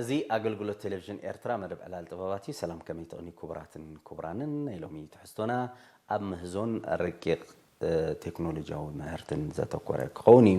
እዚ ኣገልግሎት ቴሌቪዥን ኤርትራ መደብ ዕላል ጥበባት እዩ። ሰላም ከመይ ትቕኒ ክቡራትን ክቡራንን፣ ናይ ሎሚ ትሕዝቶና ኣብ ምህዞን ረቂቕ ቴክኖሎጂያዊ ምህርትን ዘተኮረ ክኸውን እዩ።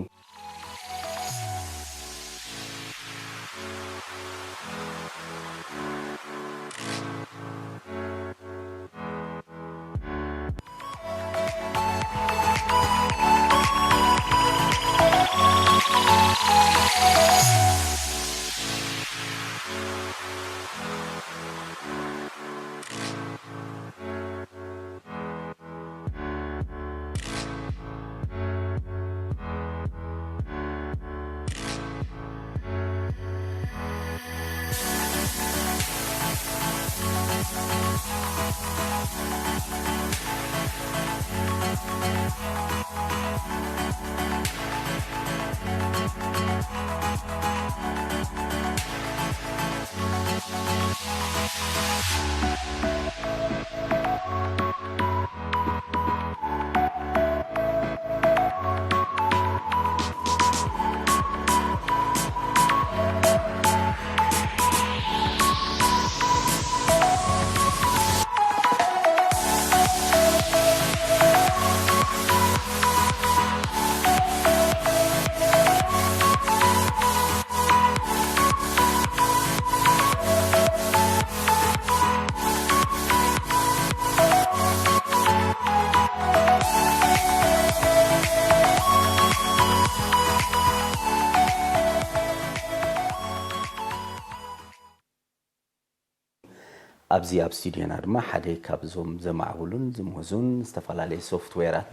ኣብዚ ኣብ ስቱድዮና ድማ ሓደ ካብዞም ዘማዕብሉን ዝምህዙን ዝተፈላለየ ሶፍትዌራት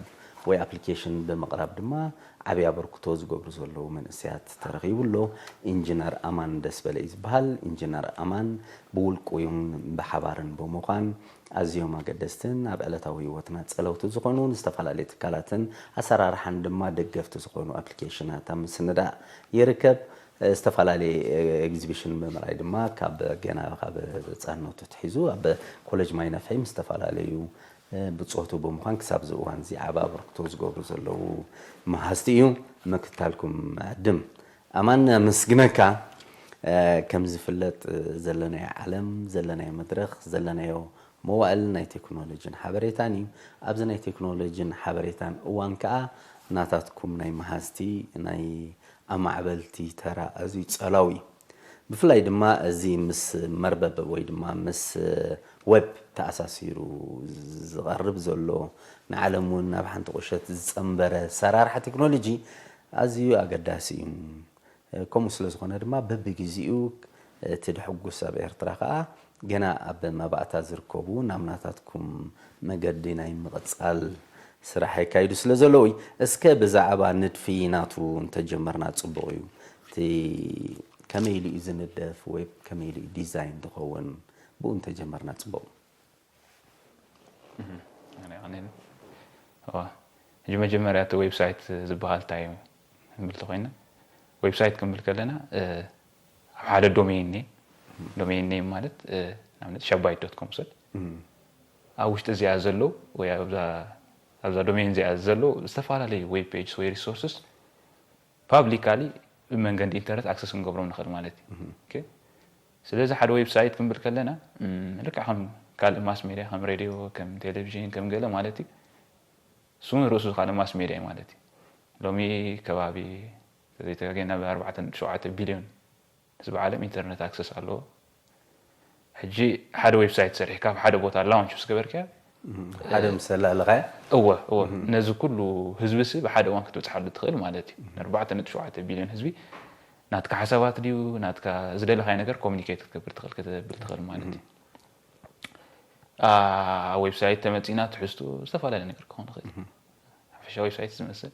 ወይ ኣፕሊኬሽን ብምቕራብ ድማ ዓብዪ ኣበርክቶ ዝገብሩ ዘለዉ መንእሰያት ተረኺቡ ኣሎ። ኢንጂነር ኣማን ደስበለ እዩ ዝበሃል። ኢንጂነር ኣማን ብውልቁ ይኹን ብሓባርን ብምዃን ኣዝዮም ኣገደስትን ኣብ ዕለታዊ ህይወትና ጸለውቲ ዝኾኑ ንዝተፈላለዩ ትካላትን ኣሰራርሓን ድማ ደገፍቲ ዝኾኑ ኣፕሊኬሽናት ኣብ ምስንዳእ ይርከብ። ዝተፈላለየ ኤግዚቢሽን ብምርኣይ ድማ ካብ ገና ካብ ህጻንነቱ ኣትሒዙ ኣብ ኮሌጅ ማይ ነፍሒ ምስ ዝተፈላለዩ ብጾቱ ብምዃን ክሳብ እዚ እዋን እዚ ዓቢ ኣበርክቶ ዝገብሩ ዘለዉ መሃዝቲ እዩ። ምክትታልኩም ዕድም ኣማን፣ ኣመስግነካ። ከም ዝፍለጥ ዘለናዮ ዓለም፣ ዘለናዮ መድረኽ፣ ዘለናዮ መዋእል ናይ ቴክኖሎጂን ሓበሬታን እዩ። ኣብዚ ናይ ቴክኖሎጂን ሓበሬታን እዋን ከኣ ናታትኩም ናይ መሃዝቲ ናይ ኣማዕበልቲ ተራ ኣዝዩ ጸላዊ እዩ። ብፍላይ ድማ እዚ ምስ መርበብ ወይ ድማ ምስ ዌብ ተኣሳሲሩ ዝቐርብ ዘሎ ንዓለም እውን ናብ ሓንቲ ቁሸት ዝጸንበረ ሰራርሓ ቴክኖሎጂ ኣዝዩ ኣገዳሲ እዩ። ከምኡ ስለ ዝኾነ ድማ በብግዜኡ እቲ ድሕጉስ ኣብ ኤርትራ ከኣ ገና ኣብ መባእታ ዝርከቡ ናብ ናታትኩም መገዲ ናይ ምቕጻል ስራሕ የካይዱ ስለ ዘለዉ እዩ። እስከ ብዛዕባ ንድፊ ናቱ እንተጀመርና ጽቡቕ እዩ። እቲ ከመይ ኢሉ እዩ ዝንደፍ ወይ ከመይ ኢሉ እዩ ዲዛይን ዝኸውን ብኡ እንተጀመርና ጽቡቕ። ሕጂ መጀመርያ እቲ ዌብሳይት ዝበሃል እንታይ እዩ ክንብል ተኮይና፣ ዌብሳይት ክንብል ከለና ኣብ ሓደ ዶሜን ኔም፣ ዶሜን ኔም ማለት ንኣብነት ሸባይት ዶት ኮም ውሰድ፣ ኣብ ውሽጢ እዚኣ ዘለዉ ወይ ኣብዛ ዶሜን እዚኣ ዘለዉ ዝተፈላለዩ ዌብ ፔጅስ ወይ ሪሶርስስ ፓብሊካሊ ብመንገዲ ኢንተርነት ኣክሰስ ክንገብሮም ንኽእል ማለት እዩ። ስለዚ ሓደ ዌብሳይት ክንብል ከለና ልክዕ ከም ካልእ ማስ ሜድያ ከም ሬድዮ፣ ከም ቴሌቪዥን፣ ከም ገለ ማለት እዩ። ስሙ ንርእሱ ካልእ ማስ ሜድያ እዩ ማለት እዩ። ሎሚ ከባቢ ተዘይተጋገና ብ4.7 ቢልዮን ህዝቢ ዓለም ኢንተርነት ኣክሰስ ኣለዎ። ሕጂ ሓደ ዌብሳይት ሰሪሕካ ኣብ ሓደ ቦታ ላውንች ምስ ገበርካዮ ሓደ ምስ ኣላለኻዮ እወ እወ ነዚ ኩሉ ህዝቢ ሲ ብሓደ እዋን ክትብፅሓሉ ትኽእል ማለት እዩ። ኣርባዕተ ነጥቢ ሸውዓተ ቢልዮን ህዝቢ ናትካ ሓሳባት ድዩ ናትካ ዝደለኻዮ ነገር ኮሚኒኬት ክትገብር ትኽእል ከተብል ትኽእል ማለት እዩ። ኣብ ዌብሳይት ተመፂና ትሕዝቱ ዝተፈላለዩ ነገር ክኸውን ይኽእል። ሓፈሻ ዌብሳይት ዝመስል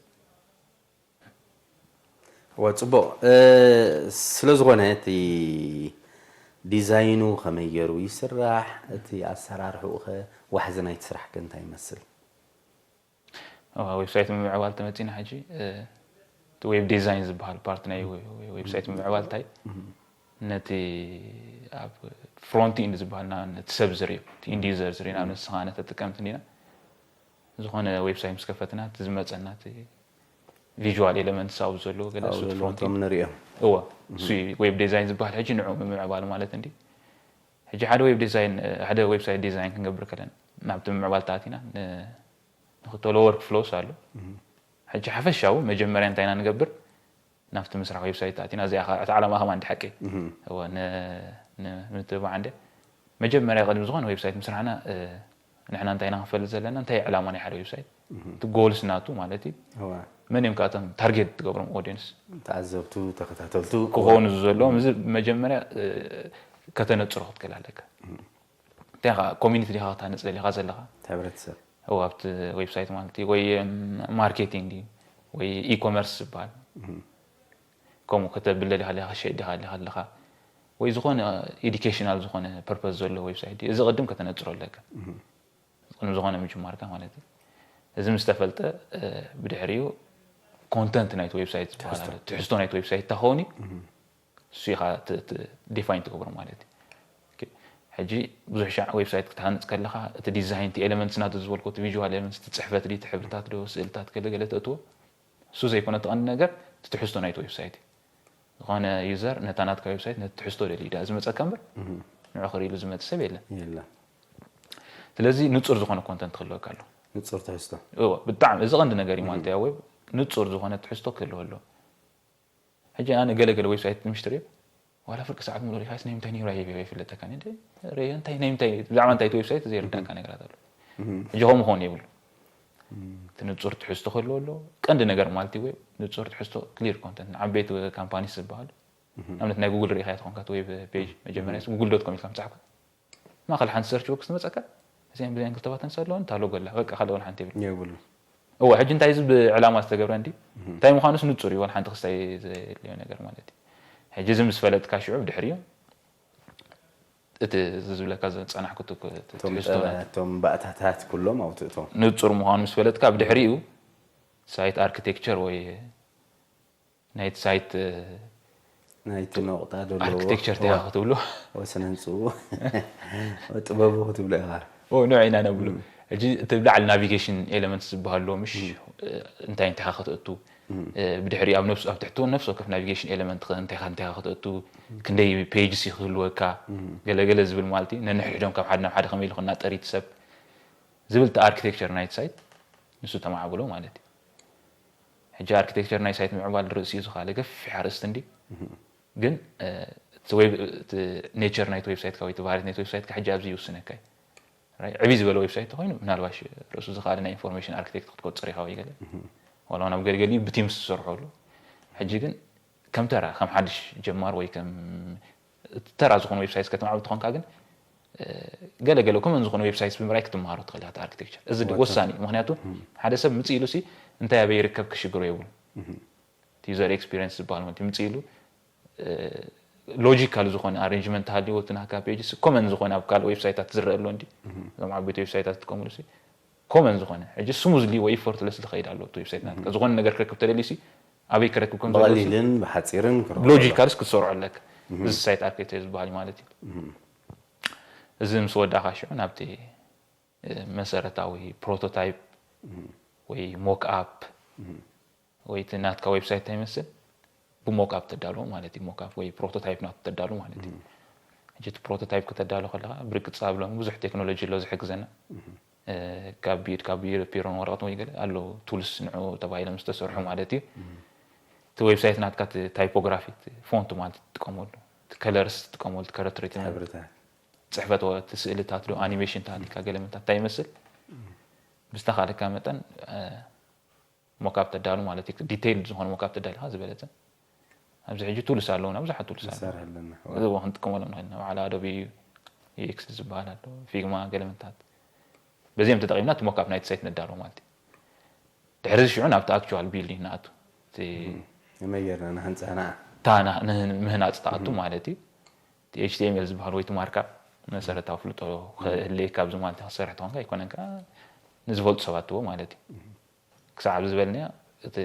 እወ ጽቡቕ ስለ ዝኾነ እቲ ዲዛይኑ ከመይ ገይሩ ይስራሕ እቲ ኣሰራርሕኡ ኸ ዋሕዚ ናይቲ ስራሕ ከ እንታይ ይመስል? ዌብሳይት ምምዕባል ተመፂና ሕጂ እቲ ዌብ ዲዛይን ዝበሃል ፓርት ናይ ዌብሳይት ምምዕባል እንታይ ነቲ ኣብ ፍሮንት ኢንድ ዝበሃል ነቲ ሰብ ዝርዮ እቲ ኢንድ ዩዘር ዝርዮ ንኣብነት ንስኻ ነተጥቀምቲ እንዲና ዝኾነ ዌብሳይት ምስ ከፈትና እቲ ዝመፀና እቲ visual elements ኣብኡ ዘሎ ገለ ኣብኡ እሱ እቲ ዘለዉ front እቶም end። ንሪኦም እወ እሱ web design ዝበሃል ሕጂ ንዑ ምምዕባል ማለት እንዲ ሕጂ ሓደ web design ሓደ website design ክንገብር ከለና ናብቲ ምምዕባል ተኣቲና ን- ንክተሎ work flows ኣሎ። ሕጂ ሓፈሻዊ መጀመርያ እንታይ ኢና ንገብር ናብቲ ምስራሕ website ተኣቲና እዚኣ ከዓ- እቲ ዓላማ ከማን ሓቂ እወ ን- ን- ንምትብባዕ እንደ መጀመርያ ቅድሚ ዝኾነ website ምስራሕና እ፣ ንሕና እንታይ ኢና ክንፈልጥ ዘለና እንታይ ዕላማ ናይ ሓደ website እቲ goals ናቱ ማለት እዩ እወ መን እዮም ካብቶም target ትገብሮም audience ተዓዘብቱ ተኸታተልቱ ክኾኑ ዘለዎም እዚ መጀመርያ እ፣ ከተነፅሮ ክትክእል ኣለካ እንታይ ከዓ community ዲኻ ክታነፅ ደሊኻ ዘለኻ ሕብረተሰብ እው ኣብቲ website ማለት እዩ ወይ marketing ድዩ ወይ e-commerce ዝበሃል ከምኡ ከተብል ደሊኻ ኣለኻ ሸይጥ ዲኻ ኣለኻ ኣለኻ ወይ ዝኾነ educational ዝኾነ purpose ዘለዎ website ድዩ እዚ ቅድም ከተነፅሮ ኣለካ ቅድሚ ዝኾነ ምጅማርካ ማለት እዩ እዚ ምስ ተፈልጠ እ፣ ብድሕሪኡ content ናይቲ website ዝበሃል ኣሎ ትሕዝቶ ናይቲ website እንታይ ክኸውን እዩ እሱ ኢኻ ት- ት- define ትገብሮ ማለት እዩ ኦኬ። ሕጂ ብዙሕ ሻዕ website ክትሃንፅ ከለኻ እቲ design እቲ elements ናቱ ዝበልኩ እቲ visual elements እቲ ፅሕፈት ድዩ እቲ ሕብርታት ዶ ስእልታት ገለገለ ተእትዎ እሱ ዘይኮነ እቲ ቀንዲ ነገር እቲ ትሕዝቶ ናይቲ website እዩ ዝኾነ user ነታ ናትካ website ነቲ ትሕዝቶ ደልዩ ዳ ዝመፀካ እምበር ንዑ ክርኢ ኢሉ ዝመፅእ ሰብ የለን የለ ስለዚ ንፁር ዝኾነ content ክህልወካ ኣሎ ንፁር ትሕዝቶ እወ ብጣዕሚ እዚ ቀንዲ ነገር እዩ ማለት እዩ web ንፁር ዝኾነ ትሕዝቶ ክህልዎ ኣለዎ ሕጂ ኣነ ገለገለ website ምሽ ትሪኦ ዋላ ፍርቂ ሰዓት ሙሉ ሪኻስ ናይ ምንታይ ነይሩ ኣይፍለጠካ እንታይ ናይ ምንታይ ብዛዕባ እንታይ website ዘይርዳእካ ነገራት ኣሎ ሕጂ ከምኡ ክኸውን የብሉ እቲ ንፁር ትሕዝቶ ክህልዎ ኣለዎ ቀንዲ ነገር ማለት እዩ web ንፁር ትሕዝቶ clear content ንዓበይቲ companies ዝበሃሉ ንኣብነት ናይ Google ርኢኻ ትኾንካ web page መጀመርያ google dot com ኢልካ ምፅሓፍካ ማእኸል ሓንቲ search box ትመፀካ እዚኣን ብዚኣን ክልተባተን ኣለወን እታ logo ኣላ በቃ ካልእ ሓንቲ የብሉ የብሉ እወ ሕጂ እንታይ እዚ ብዕላማ ዝተገብረ እንዲ እንታይ ምዃኑስ ንፁር እዩ ዋላ ሓንቲ ክስታይ ዘየድልዮ ነገር ማለት እዩ ሕጂ እዚ ምስ ፈለጥካ ሽዑ ብድሕሪኡ እቲ እዚ ዝብለካ ዝፀናሕኩ እቶም ጠባ- እቶም ባእታታት ኩሎም ኣውፅእቶም ንፁር ምዃኑ ምስ ፈለጥካ ብድሕሪኡ site architecture ወይ ናይቲ site ናይቲ ነቑጣ ዘለዎ architecture እንታይ ክትብሎ ወስነ ህንፅኡ ጥበቡ ክትብሎ ኢኻ ንዑ ኢና ነብሉ ሕጂ እቲ ብላዕሊ navigation elements ዝበሃሉ ምሽ እንታይ እንታይ ከተእቱ ብድሕሪ ኣብ ነፍሱ ኣብ ትሕቲ ነፍሲ ወከፍ navigation element እንታይ እንታይ ከተእቱ ክንደይ pages ክህልወካ ገለገለ ዝብል ማለት እዩ ነንሕድሕዶም ካብ ሓደ ናብ ሓደ ከመይ ኢሉ ክናጠር እቲ ሰብ ዝብል እቲ architecture ናይቲ site ንሱ ተማዕብሎ ማለት እዩ ሕጂ architecture ናይ site ምዕባል ርእሲ እዩ ዝካለ ገፊሕ ኣርእስቲ እንዲ ግን nature ናይቲ website ካ ወይ ባህርያት ናይቲ website ካ ሕጂ ኣብዚ ይውስነካ እዩ ዕብይ ዝበለ website ተኮይኑ ምናልባሽ ርእሱ ዝካለ ናይ information architect ክትቆፅር ኢካ ወይ ገለ ዋላ ናብ ገለገሊኡ ብቲምስ ዝሰርሑ ኣሉ ሕጂ ግን ከም ተራ ከም ሓድሽ ጀማር ወይ ከም ተራ ዝኾኑ websites ከተማዕብል ተኾንካ ግን ገለ ገለ ኮመን ዝኾኑ websites ብምርኣይ ክትመሃሮ ትኽእል ኢኻ architecture እዚ ወሳኒ እዩ ምክንያቱ ሓደ ሰብ ምፅእ ኢሉ ሲ እንታይ ኣበይ ይርከብ ክሽግሮ የብሉ user experience ዝበሃል ማለት ምፅእ ኢሉ logical ዝኾነ arrangement ተሃልዎ እቲ ናካ page ኮመን ዝኾነ ኣብ ካልእ websiteታት ዝረአ ኣሎ እንዲ እዞም ዓበይቲ websiteታት ዝጥቀምሉ ሲ ኮመን ዝኾነ ሕጂ smoothly ወይ effortless ዝኸይድ ኣሎ እቲ website ናትካ ዝኾነ ነገር ክረክብ ተደልዩ ሲ ኣበይ ክረክብ ከም ዘለዎ ሲ ብቐሊልን ብሓፂርን ክረኽቦ logical ስ ክትሰርዖ ኣለካ እዚ site architecture ዝበሃል ማለት እዩ እዚ ምስ ወዳእካ ሽዑ ናብቲ መሰረታዊ prototype ወይ mock up ወይ እቲ ናትካ website እንታይ ይመስል ብ mock up ተዳልዎ ማለት እዩ mock up ወይ prototype ናቱ ተዳልዎ ማለት እዩ ሕጂ እቲ prototype ከተዳሉ ከለካ ብርግፅ ኣብ ሎሚ ብዙሕ technology ኣሎ ዝሕግዘና ካብ ቢድ ካብ ቢሮ ፒሮን ወረቀት ወይ ገለ ኣለዉ tools ንዑ ተባሂሎም ዝተሰርሑ ማለት እዩ እቲ website ናትካ typography font ማለት ትጥቀመሉ colors ትጥቀመሉ color treatment ሕብርታት ፅሕፈት እቲ ስእልታት ዶ animation ታት ኢልካ ገለ ምታት እንታይ ይመስል ብዝተኻለካ መጠን mock up ተዳሉ ማለት እዩ detailed ዝኾነ mock up ተዳልካ ዝበለፀ ኣብዚ ሕጂ tools ኣለውና ብዙሓት tools ኣለዉ ንሰርሕ ኣለና እዚ እውን ክንጥቀመሎም ንኽእል ኢና በዓል ኣዶቢ ዩኤክስ ዝበሃል ኣሎ ፊግማ ገለመንታት በዚኦም ተጠቂምና እቲ mock up ናይቲ site ነዳሎ ማለት እዩ ድሕሪ እዚ ሽዑ ናብቲ actual building ንኣቱ እቲ ንመይ ጌርና ንሃንፃ ንዓ እታ ና- ንህ- ምህናፅ ትኣቱ ማለት እዩ እቲ ኤችቲኤምኤል ዝበሃል ወይ እቲ markup መሰረታዊ ፍልጦ ክህልየካ ኣብዚ ማለት ክትሰርሕ ተኾንካ ኣይኮነን ከዓ ንዝፈልጡ ሰባት ትቦ ማለት እዩ ክሳዕ ኣብዚ ዝበልናዮ እቲ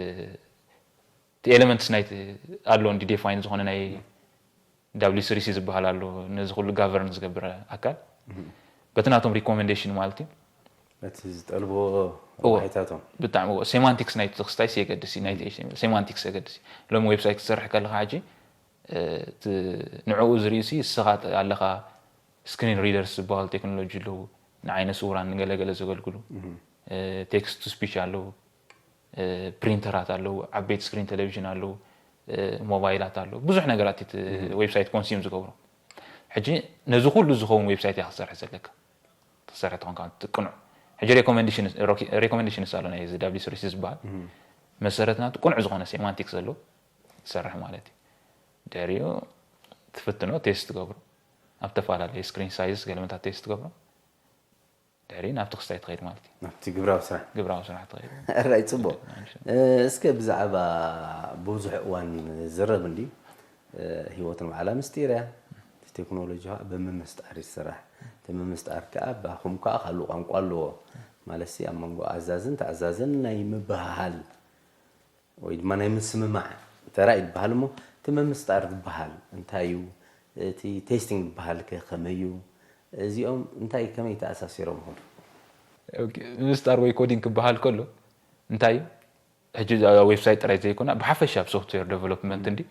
እቲ elements ናይቲ ኣሎ እንዲ define ዝኾነ ናይ W three C ዝበሃል ኣሎ ነዚ ኩሉ govern ዝገብር ኣካል በቲ ናቶም recommendation ማለት እዩ በቲ ዝጠልብዎ እዎ። ሓይታቶም ብጣዕሚ እዎ። ሴማንቲክስ ናይቲ ክስታይስ የገድስ እዩ፣ ናይቲ ኤች ቲ ኤም ኤል ሴማንቲክስ የገድስ እዩ። ሎሚ ዌብሳይት ክትሰርሕ ከለኻ ሕጂ፣ እ፣ እቲ ንዕኡ ዝርእዩ ሲ እስኻ ኣለኻ፣ ስክሪን ሪደርስ ዝበሃሉ ቴክኖሎጂ ኣለዉ፣ ንዓይነ ስውራን ንገለገለ ዘገልግሉ፣ ቴክስት ቱ ስፒች ኣለዉ፣ ፕሪንተራት ኣለዉ፣ ዓበይቲ ስክሪን ቴሌቪዥን ኣለዉ፣ ሞባይላት ኣለዉ፣ ብዙሕ ነገራት እቲ ዌብሳይት ኮንሲም ዝገብሮ። ሕጂ ነዚ ኩሉ ዝኸውን ዌብሳይት እያ ክትሰርሕ ዘለካ። ትሰርሕ ትኾንካ ትቅኑዕ። ሕጂ ሬኮመንዴሽንስ ኣሎ ናይ እዚ ዳብሊው ስሪ ሲ ዝበሃል፣ መሰረት ናቱ ቅኑዕ ዝኾነ ሴማንቲክስ ዘለዎ ትሰርሕ ማለት እዩ። ድሕሪኡ ትፍትኖ፣ ቴስት ትገብሮ፣ ኣብ ተፈላለየ ስክሪን ሳይዝ ገለመታት ቴስት ትገብሮ፣ ድሕሪኡ ናብቲ ክስታይ ትኸይድ ማለት እዩ። ናብቲ ግብራዊ ስራሕ ግብራዊ ስራሕ ትኸይድ። ራይ ጽቡቅ። እስከ ብዛዕባ ብዙሕ እዋን ዝረብ እንዲ ህይወትን ባዕላ ምስጢር እያ። እቲ ቴክኖሎጂ ከዓ ብምምስጣር ይስራሕ። እቲ ምምስጣር ከዓ ባኹም ከዓ ካልእ ቋንቋ ኣለዎ ማለት ሲ ኣብ መንጎ ኣዛዝን ተኣዛዝን ናይ ምብሃሃል ወይ ድማ ናይ ምስምማዕ ተራ እዩ ዝበሃል። እሞ እቲ ምምስጣር ዝበሃል እንታይ እዩ? እቲ ቴስቲንግ ዝበሃል ከ ከመይ እዩ? እዚኦም እንታይ ከመይ ተኣሳሲሮም ይኸዱ? ምስጣር ወይ ኮዲንግ ክበሃል ከሎ እንታይ እዩ? ሕጂ ዌብሳይት ጥራይ ዘይኮነ ብሓፈሻ ኣብ ሶፍትዌር ዴቨሎፕመንት እንዲ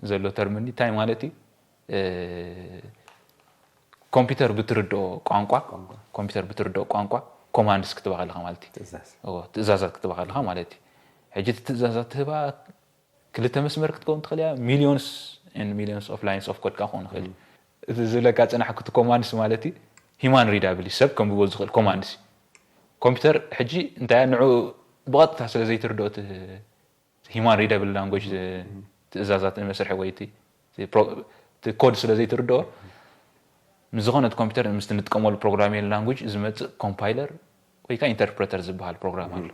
ዘሎ ተርም እንዲ እንታይ ማለት እዩ? ኮምፒውተር ብትርድኦ ቋንቋ ኮምፒውተር ብትርድኦ ቋንቋ ኮማንድስ ክትበሃልኻ ማለት እዩ። ትእዛዛት ክትበሃልኻ ማለት እዩ። ሕጂ እቲ ትእዛዛት ትህባ ክልተ መስመር ክትከውን ትኽእል እያ። ሚሊዮንስ ሚሊዮንስ ኦፍ ላይንስ ኦፍ ኮድ ክኸውን ይኽእል እዩ። እቲ ዝብለካ ፅናሕ ክቲ ኮማንድስ ማለት እዩ ሂማን ሪዳብል ሰብ ከንብቦ ዝኽእል ኮማንድስ። ኮምፒውተር ሕጂ እንታይ ንዑ ብቐጥታ ስለ ዘይትርድኦ እቲ ሂማን ሪደብል ላንጉጅ ትእዛዛት መስርሒ ወይ እቲ ኮድ ስለ ዘይትርድኦ ምስ ዝኾነት ኮምፒውተር ምስ ንጥቀመሉ ፕሮግራሚንግ ላንጉጅ ዝመፅእ ኮምፓይለር ወይ ከዓ ኢንተርፕረተር ዝበሃል ፕሮግራም ኣሎ።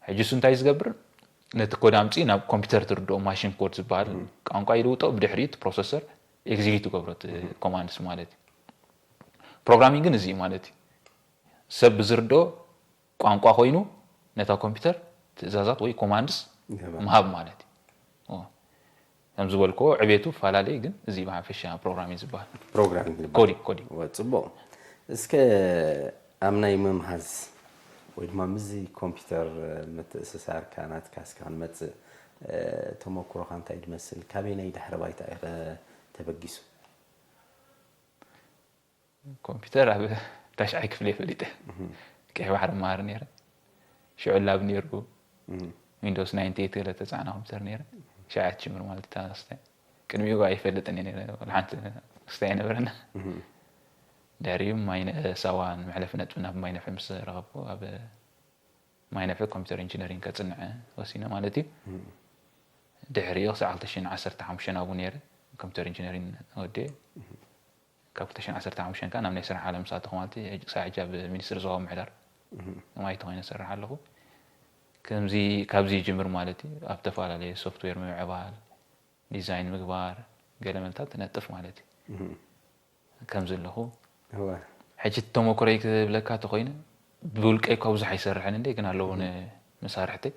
ሕጂ እሱ እንታይ ዝገብር? ነቲ ኮድ ኣምፂ ናብ ኮምፒውተር ትርድኦ ማሽን ኮድ ዝበሃል ቋንቋ ይልውጦ። ብድሕሪ እቲ ፕሮሰሰር ኤግዚኪዩት ይገብሮ እቲ ኮማንድስ ማለት እዩ። ፕሮግራሚንግ ግን እዚ እዩ ማለት እዩ። ሰብ ብዝርድኦ ቋንቋ ኮይኑ ነታ ኮምፒውተር ትእዛዛት ወይ ኮማንድስ ምሃብ ማለት እዩ። ከም ዝበልክዎ ዕቤቱ ፈላለዩ ግን እዚ ብሓፈሻ ፕሮግራሚንግ ዝበሃል ፕሮግራሚንግ ዝበሃል። ኮዲንግ ኮዲንግ ወ- ጽቡቕ። እስከ ኣብ ናይ ምምሃዝ ወይ ድማ ምስዚ ኮምፒውተር ምትእስሳርካ ናትካ እስከ ክንመጽእ፣ ተመኩሮኻ እንታይ ዝመስል? ካበይ ናይ ድሕሪ ባይታ ኢኸ ተበጊሱ? ኮምፒውተር ኣብ ታሽዓይ ክፍሊ ፈሊጠ። ቀይሕ ባሕሪ መሃር ነይረ። ሽዑ ላብ ነይሩ። ዊንዶስ ናይንቲ ኤይት ገለ ተፃዕና ኮምፒውተር ነይረ። ሻዕ ትጅምር ማለት እታ ክስታይ ቅድሚኡ ኣይፈልጥን እየ ነይረ። ወላ ሓንቲ ክስታይ ኣይነበረና። ድሕሪኡ ማይነ ሳዋ መሕለፊ ነጥቢ ናብ ማይነፈ ምስ ረኸብኩ ኣብ ማይነፈ ኮምፒውተር ኢንጂነሪንግ ከፅንዐ ወሲነ ማለት እዩ። ድሕሪኡ ክሳዕ ክልተ ሽሕን ዓሰርተ ሓሙሽተን ኣብኡ ነይረ። ኮምፒውተር ኢንጂነሪንግ ወዲኤ ካብ ክልተ ሽሕን ዓሰርተ ሓሙሽተን ከዓ ናብ ናይ ስራሕ ዓለም ሳተኹ ማለት እዩ። ክሳብ ሕጂ ኣብ ሚኒስትሪ ዞባዊ ምሕዳር ማይ ተኾይነ ዝሰርሕ ኣለኹ። ከምዚ ካብዚ ይጅምር ማለት እዩ። ኣብ ተፈላለየ ሶፍትዌር ምምዕባል፣ ዲዛይን ምግባር፣ ገለ መልታት ትነጥፍ ማለት እዩ። ከምዚ ኣለኹ። ሕጂ ተመክሮይ ክብለካ ተኾይነ ብውልቀይ እኳ ብዙሕ ኣይሰርሕን እንደ ግን ኣለዉ መሳርሕተይ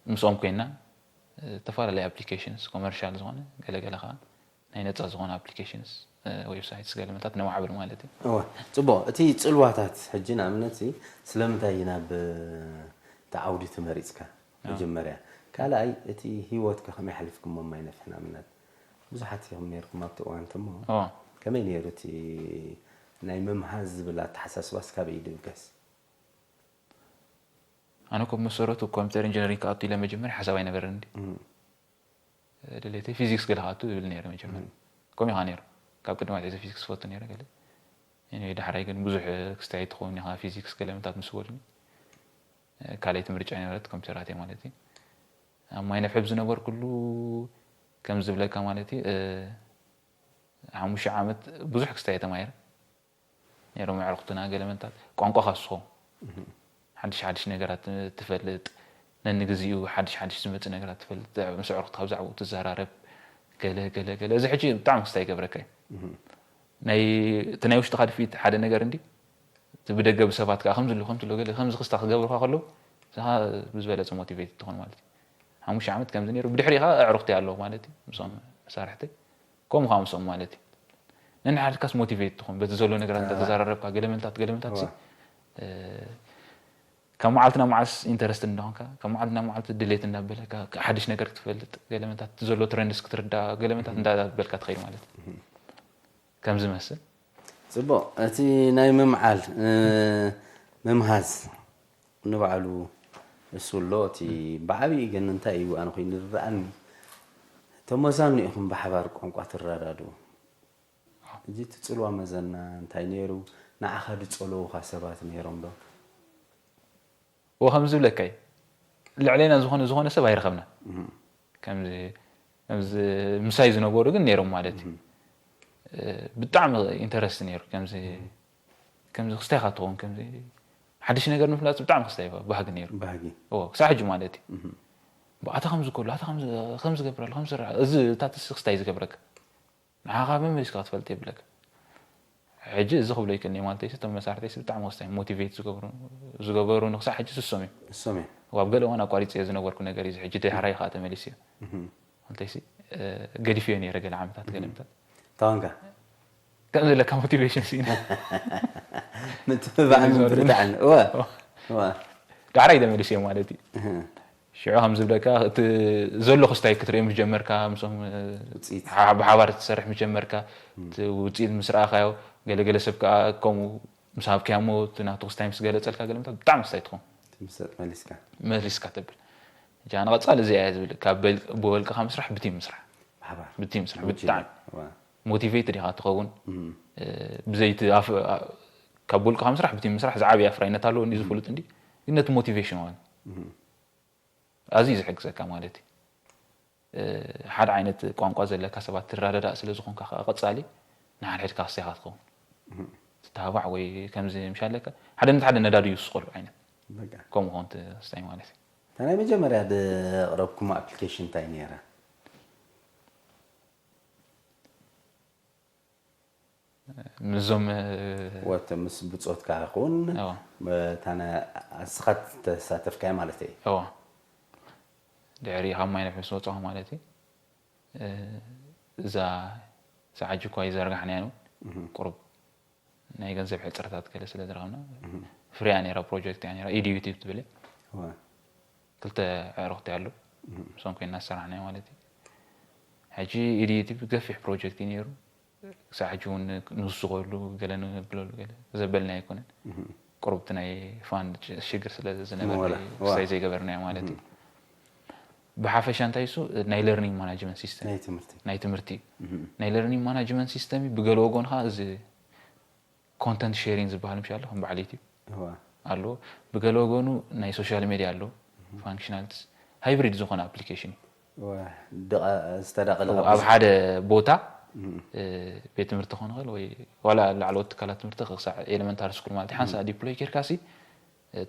ምስኦም ኮይና ዝተፈላለዩ ኣፕሊኬሽንስ ኮመርሻል ዝኾነ ገለገለ ከዓ ናይ ነፃ ዝኾነ ኣፕሊኬሽንስ ዌብሳይትስ ገለመታት ነማዕብል ማለት እዩ። እወ ጽቡቕ። እቲ ጽልዋታት ሕጂ ንኣብነት ሲ ስለምንታይ እዩ ናብ እቲ ዓውዲ ተመሪጽካ? መጀመርያ ካልኣይ እቲ ህይወትካ ከመይ ሓሊፍኩሞ ማይ ነፍሒ ንኣብነት ብዙሓት ኢኹም ነርኩም ኣብቲ እዋን እሞ እወ። ከመይ ነይሩ እቲ ናይ ምምሃዝ ዝብል ኣተሓሳስባስ ካበይ እዩ ድብገስ? ኣነ ኮ ብመሰረቱ ኮምፒተር ኢንጂነሪንግ ክኣቱ ኢለ መጀመርያ ሓሳብ ኣይነበረን እንዲ ድሌተይ ፊዚክስ ገለ ክኣቱ ይብል ነይረ መጀመርያ። ከምኡ ኢኻ ነይሩ። ካብ ቅድሚ ኣትሒዘ ፊዚክስ ዝፈቱ ነይረ ገለ። Anyway፣ ዳሕራይ ግን ብዙሕ ክስታይ ትኸውን ኢኻ ፊዚክስ ገለ ምታት ምስ በሉኒ ካልኣይቲ ምርጫ ነበረት ኮምፒተራት እየ ማለት እዩ። ኣብ ማይ ነፍሒ ዝነበርኩሉ ከም ዝብለካ ማለት እዩ ሓሙሽተ ዓመት ብዙሕ ክስታይ ተማሂረ። ነይሮም ኣዕሩኽትና ገለ መንታት ቋንቋ ካስኾ ሓድሽ ሓድሽ ነገራት ትፈልጥ ነንግዚኡ ሓድሽ ሓድሽ ዝመፅእ ነገራት ትፈልጥ ምስ ኣዕሩኽትካ ብዛዕባኡ ትዘራረብ ገለ ገለ ገለ እዚ ሕጂ ብጣዕሚ ክስታይ ይገብረካ እዩ ናይ እቲ ናይ ውሽጥኻ ድፊት ሓደ ነገር እንዲ እቲ ብደገ ብሰባት ከዓ ከምዚ ኣሎ ከምዚ ኣሎ ገለ ከምዚ ክስታ ክገብሩካ ከለዉ ንስኻ ብዝበለፀ ሞቲቬት ትኾን ማለት እዩ ሓሙሽተ ዓመት ከምዚ ነይሩ ብድሕሪኻ ኣዕሩኽቲ ኣለዉ ማለት እዩ ምስኦም መሳርሕተይ ከምኡ ከዓ ምስኦም ማለት እዩ ነንሓድካስ ሞቲቬት ትኾን በቲ ዘሎ ነገራት እንዳተዘራረብካ ገለመልታት ገለመልታት ሲ ካብ መዓልቲ ናብ መዓልቲ ኢንተረስት እንዳኾንካ፣ ካብ መዓልቲ ናብ መዓልቲ ድሌት እንዳበለካ፣ ሓድሽ ነገር ክትፈልጥ፣ ገለመታት ዘሎ ትረንድስ ክትርዳ፣ ገለመታት እንዳበልካ ትኸይድ ማለት እዩ። ከም ዝመስል። ፅቡቕ። እቲ ናይ ምምዓል ምምሃዝ ንባዕሉ እሱ ኣሎ። እቲ ብዓብዪ ግን እንታይ እዩ ኣነ ኮይኑ ዝረኣኒ፣ ተመዛኑ ኢኹም ብሓባር ቋንቋ ትረዳድኡ። እዚ ትፅልዋ መዘና እንታይ ነይሩ? ንዓኻ ዝፀለዉኻ ሰባት ነይሮም ዶ? እዎ ከም ዝብለካ እዩ። ልዕሌና ዝኾነ ዝኾነ ሰብ ኣይረኸብና። ከምዚ ከምዚ ምሳይ ዝነበሩ ግን ነይሮም ማለት እዩ። ብጣዕሚ ኢንተረስት ነይሩ። ከምዚ ከምዚ ክስታይ ኢኻ ትኸውን፣ ከምዚ ሓድሽ ነገር ምፍላጥ ብጣዕሚ ክስታይ ባህጊ ነይሩ። ባህጊ እዎ ክሳብ ሕጂ ማለት እዩ። ብኣታ ከምዚ ከሎ ኣታ ከምዚ ገብረሉ ከምዚ እዚ ታትስ ክስታይ ዝገብረካ ንዓኻ መመሊስካ ክትፈልጥ የብለካ። ሕጂ እዚ ክብሎ ይክእል ማለት እዩ። እቶም መሳርሕተይሲ ብጣዕሚ ወሳኝ ሞቲቬት ዝገብሩ ዝገበሩ ንክሳዕ ሕጂ ስሶም እዮም። እሶም እዮም። ኣብ ገለ እዋን ኣቋሪፀዮ ዝነበርኩ ነገር እዩ። ሕጂ ዳሕራይ ከዓ ተመሊሱ እዩ። ማለተይሲ ገዲፍዮ ነይረ ገለ ዓመታት ገለምታት ታወንካ ከም ዘለካ ሞቲቬሽን ሲና ምትብባዕን ምብርታዕን እወ እወ ዳሕራይ ተመሊሱ ማለት እዩ። ሽዑ ከም ዝብለካ እቲ ዘሎ ክስታይ ክትርኢ ምስ ጀመርካ፣ ምስኦም ውፅኢት። ብሓባር ትሰርሕ ምስ ጀመርካ፣ እቲ ውፅኢት ምስ ረኣኻዮ፣ ገለገለ ሰብ ከዓ ከምኡ ምስ ሃብካዮ እሞ እቲ ናቱ ክስታይ ምስ ገለፀልካ ገለምታት ብጣዕሚ ክስታይ ትኸውን። ትምሰጥ መሊስካ መሊስካ ተብል። እጃ ንቐፃል እዚ እያ ዝብል ካብ በል- ብወልቅኻ ምስራሕ ብቲም ምስራሕ ብሓባር ብቲም ምስራሕ ብጣዕሚ ሞቲቬት ዲኻ ትኸውን። ብዘይቲ ካብ ውልቅኻ ምስራሕ ብቲም ምስራሕ ዝዓብየ ኣፍራይነት ኣለዎ እንዲ ዝፍሉጥ እንዲ ግን ነቲ ሞቲቬሽን ዋን ኣዝዩ ዝሕግዘካ ማለት እዩ። ሓደ ዓይነት ቋንቋ ዘለካ ሰባት ትረዳዳእ ስለ ዝኾንካ ከዓ ቀፃሊ ንሓድሕድካ ክስታይካ ትኸውን። ትተባባዕ ወይ ከምዚ ምሽ ኣለካ ሓደ ነቲ ሓደ ነዳዲ ይውስኸሉ ዓይነት ከምኡ ኾን ትስታይ ማለት እዩ። እታ ናይ መጀመርያ ዘቕረብኩሞ ኣፕሊኬሽን እንታይ ነይራ? ምዞም ወተ ምስ ብፆትካ ይኹን እዋ። እታ ነ- እስኻ ተሳተፍካያ ማለት እዩ። እዋ ድሕሪ ካብ ማይ ነብሒ ዝወፅኦ ማለት እዩ። እዛ ሰዓጂ እኳ ይዘርጋሕናያ ነው ቁሩብ ናይ ገንዘብ ሕፅረታት ገለ ስለ ዝረኸብና ፍርያ ነራ ፕሮጀክት እያ ነራ ኢድዩቲቭ ትብል እያ። እዋ። ክልተ ኣዕሩኽቲ ኣሎ ምስኦም ኮይና ዝሰራሕናዮ ማለት እዩ። ሕጂ ኢድዩቲቭ ገፊሕ ፕሮጀክት እዩ ነይሩ። ክሳብ ሕጂ እውን ንውስኸሉ ገለ ንብለሉ ገለ ዘበልና ኣይኮነን። ቁሩብቲ ናይ ፋንድ ሽግር ስለ ዝነበረ ሞላ፣ ክሳይ ዘይገበርናዮ ማለት እዩ። ብሓፈሻ እንታይ እሱ ናይ ለርኒንግ ማናጅመንት ሲስተም ናይ ትምህርቲ ናይ ትምህርቲ እዩ። ናይ ለርኒንግ ማናጅመንት ሲስተም እዩ። ብገለ ወገን ከዓ እዚ ኮንተንት ሼሪንግ ዝበሃል ምሽ ኣሎ ከም በዓል ዩቲብ እዋ። ኣለዎ። ብገለ ወገኑ ናይ ሶሻል ሜድያ ኣለዎ። ፋንክሽናልስ ሃይብሪድ ዝኾነ ኣፕሊኬሽን እዩ። እዋ። ድቓ- ዝተዳቐለ ኣብ ሓደ ቦታ ቤት ትምህርቲ ክኾን ይኽእል ወይ ዋላ ላዕለዎት ትካላት ትምህርቲ ክሳዕ ኤሌመንታሪ ስኩል ማለት እዩ። ሓንሳእ ዲፕሎይ ጌርካሲ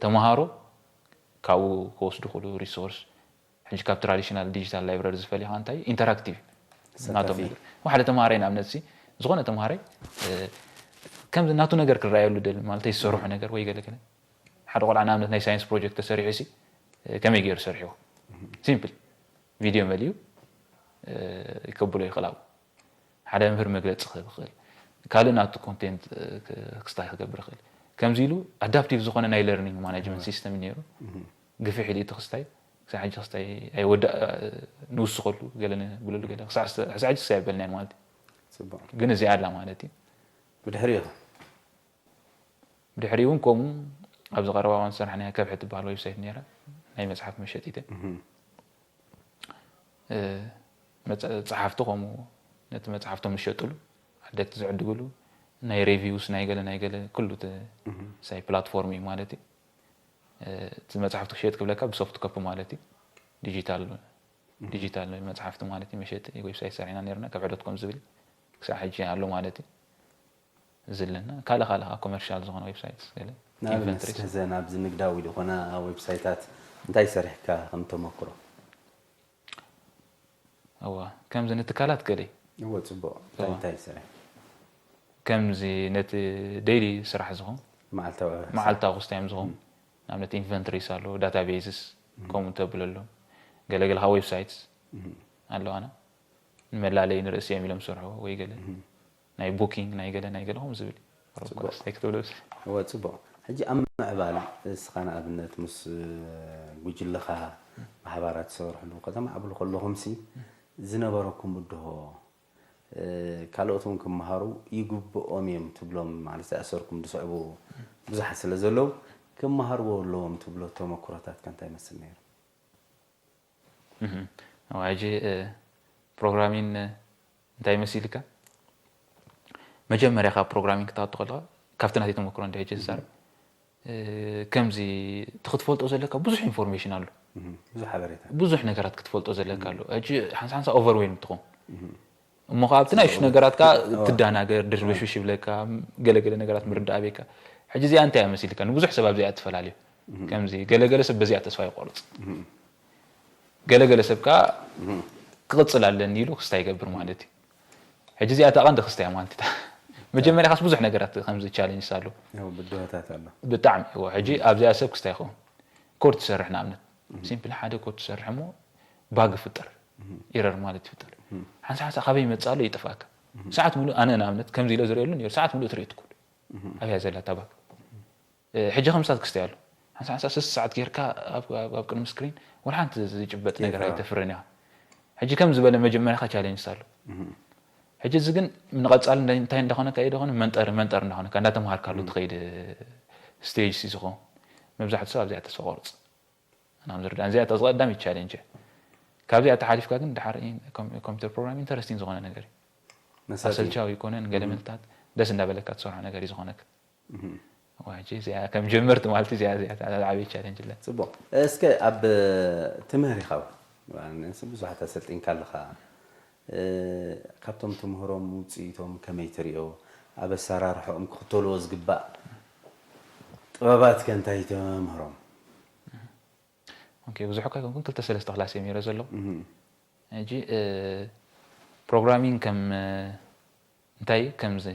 ተምሃሮ ካብኡ ክወስዱ ክእሉ ሪሶርስ ሕጂ ካብ ትራዲሽናል ዲጂታል ላይብረሪ ዝፈልዩ ከዓ እንታይ ኢንተራክቲቭ እዩ። ናቶም ተሳታፊ። ነገር ሓደ ተምሃራይ ንኣብነት ሲ ዝኾነ ተምሃራይ ከም ናቱ ነገር ክረኣየሉ ደል ማለት ዝሰርሑ ነገር ወይ ገለ ገለ ሓደ ቆልዓ ንኣብነት ናይ ሳይንስ ፕሮጀክት ተሰሪሑ ሲ ከመይ ገይሩ ሰሪሕዎ ሲምፕል ቪድዮ መሊኡ ይከብሎ ይኽእል ኣብኡ ሓደ መምህር መግለፂ ክህብ ይኽእል ካልእ ናቱ ኮንቴንት ክስታይ ክገብር ይኽእል ከምዚ ኢሉ ኣዳፕቲቭ ዝኾነ ናይ ለርኒንግ ማናጅመንት ሲስተም ነይሩ ግፍሕ ኢሉ እቲ ክስታይ ክሳብ ሕጂ ክስታይ ኣይወዳእ ንውስኸሉ ገለ ንብለሉ ገለ ክሳዕ ሕጂ ክሳይ ኣይበልናዮ ማለት እዩ ፅቡቅ ግን እዚኣ ኣላ ማለት እዩ ብድሕሪኡ ብድሕሪኡ እውን ከምኡ ኣብዚ ቀረባ እዋን ዝሰራሕናያ ከብሒ ትበሃል ዌብሳይት ነይራ ናይ መፅሓፍ መሸጢት እያ እ፣ መፀ- ፀሓፍቲ ከምኡ ነቲ መፅሓፍቶም ዝሸጥሉ ዓደግቲ ዝዕድግሉ ናይ ሬቪውስ ናይ ገለ ናይ ገለ ኩሉ እቲ ሳይ ፕላትፎርም እዩ ማለት እዩ እ፣ እቲ መፅሓፍቲ ክሸጥ ክብለካ ብሶፍት ኮፒ ማለት እዩ ዲጂታል ዲጂታል መፅሓፍቲ ማለት እዩ መሸጢ ዌብሳይት ሰሪሕና ነርና ከብሒ ዶት ኮም ዝብል ክሳብ ሕጂ ኣሎ ማለት እዩ ዝለና ካልእ ካልእ ከዓ ኮመርሻል ዝኾነ ዌብሳይት ገለ ንኣብነት ኢንቨንተሪ ከዘን ኣብዚ ንግዳዊ ዝኾና ዌብሳይታት እንታይ ሰሪሕካ ከም ተመክሮ እዋ ከምዚ ንትካላት ገለ እዎ ፅቡቅ እንታይ እንታይ ይሰርሕ ከምዚ ነቲ ዴይሊ ስራሕ ዝኾን መዓልታዊ መዓልታዊ ክስታዮም ዝኾን ንኣብነት ኢንቨንተሪስ ኣሎ ዳታቤዝስ ከምኡ ተብለሎም ገለገለ ካብ ዌብሳይትስ ኣለዋና ንመላለይ ንርእሲ እዮም ኢሎም ዝሰርሕዎ ወይ ገለ ናይ ቡኪንግ ናይ ገለ ናይ ገለ ከምኡ ዝብል ፅቡቅ። ኣይክትብሎ እወ ፅቡቅ ሕጂ ኣብ ምዕባል እስኻ ንኣብነት ምስ ጉጅለኻ ማሕበራት ትሰርሕሉ ከተማዕብሉ ከለኹምሲ ዝነበረኩም ብድሆ ካልኦት እውን ክመሃሩ ይግብኦም እዮም ትብሎም ማለት ዝኣሰርኩም ዝስዕቡ ብዙሓት ስለ ዘለዉ ክመሃርዎ ኣለዎም ትብሎ ተመክሮታት ከ እንታይ ይመስል ነይሩ? ሕጂ ፕሮግራሚን እንታይ መሲልካ መጀመርያ ካብ ፕሮግራሚን ክትኣቱ ከለካ ካብቲ ናተይ ተመክሮ እንደ ሕጂ ዝዛረብ ከምዚ እቲ ክትፈልጦ ዘለካ ብዙሕ ኢንፎርሜሽን ኣሎ። ብዙሕ ሓበሬታ ብዙሕ ነገራት ክትፈልጦ ዘለካ ኣሎ። ሕጂ ሓንሳ ሓንሳ ኦቨርዌልም ትኾን እሞ ከዓ ኣብቲ ናይ እሱ ነገራት ከዓ ትዳናገር ድርብሽብሽ ይብለካ። ገለገለ ነገራት ምርዳእ ቤካ ሕጂ እዚኣ እንታይ እያ መሲልካ ንብዙሕ ሰብ ኣብዚኣ ትፈላለዩ። ከምዚ ገለገለ ሰብ በዚኣ ተስፋ ይቆርፅ። ገለገለ ሰብ ከዓ ክቕፅል ኣለኒ ኢሉ ክስታ ይገብር ማለት እዩ። ሕጂ እዚኣ እታ ቀንዲ ክስታ እያ ማለት እታ መጀመርያ ካስ ብዙሕ ነገራት ከምዚ ቻሌንጅስ ኣሎ። ያው ብድሆታት ኣሎ። ብጣዕሚ እዎ። ሕጂ ኣብዚኣ ሰብ ክስታ ይኸውን ኮድ ትሰርሕ ንኣብነት ሲምፕሊ ሓደ ኮድ ትሰርሕ እሞ ባግ ይፍጠር ኢረር ማለት ይፍጠር። ሓንሳ ሓንሳ ካበይ ይመፅእ ኣሎ ይጥፍኣካ። ሰዓት ሙሉእ ኣነ ንኣብነት ከምዚ ኢለ ዝርእየሉ ነይሩ ሰዓት ሙሉእ ትርኢ ትኩል ኣብያ ዘላ እታ ባግ ሕጂ ከም ሳት ክስተይ ኣሎ ሓንሳ ሓንሳ ስስ ሰዓት ጌርካ ኣብ ቅድሚ ስክሪን ወላ ሓንቲ ዝጭበጥ ነገር ኣይተፍርን ኢኻ። ሕጂ ከም ዝበለ መጀመርያኻ ቻሌንጅስ ኣሎ። ሕጂ እዚ ግን ንቐጻሊ እንታይ እንዳኾነካ እዩ ደኾነ መንጠር መንጠር እንዳኾነካ እንዳተምሃርካሉ ትኸይድ ስቴጅ ሲ ዝኾን መብዛሕትኡ ሰብ ኣብዚኣ ተስፋ ቆርጽ ኣናም ዝርዳን እዚኣ ተዝቐዳም ይቻሌንጅ እያ። ካብዚኣ ተሓሊፍካ ግን ድሓር ኮምፒተር ፕሮግራም ኢንተረስቲንግ ዝኾነ ነገር እዩ። መሳጢ እዩ። ኣሰልቻዊ ይኮነን ገለ መልታት ደስ እንዳበለካ ትሰርሖ ነገር እዩ ዝኾነካ። እዋ፣ ሕጂ እዚኣ ከም ጀመርቲ ማለት እዚኣ እዚኣ እታ ዓበይ ቻሌንጅ ኣላ። ጽቡቕ። እስከ ኣብ ትምህር ኢኻ ንስ ብዙሓት ኣሰልጢንካ ኣለኻ። እ፣ ካብቶም ትምህሮም ውጽኢቶም ከመይ ትሪኦ? ኣብ ኣሰራርሕኦም ክኽተልዎ ዝግባእ ጥበባት ከ እንታይ ተምህሮም? ኦኬ፣ ብዙሕ እኳ ኣይኮንኩን ክልተ ሰለስተ ክላስ እየ ነይረ ዘሎ። ሕጂ ፕሮግራሚንግ ከም እንታይ ከምዚ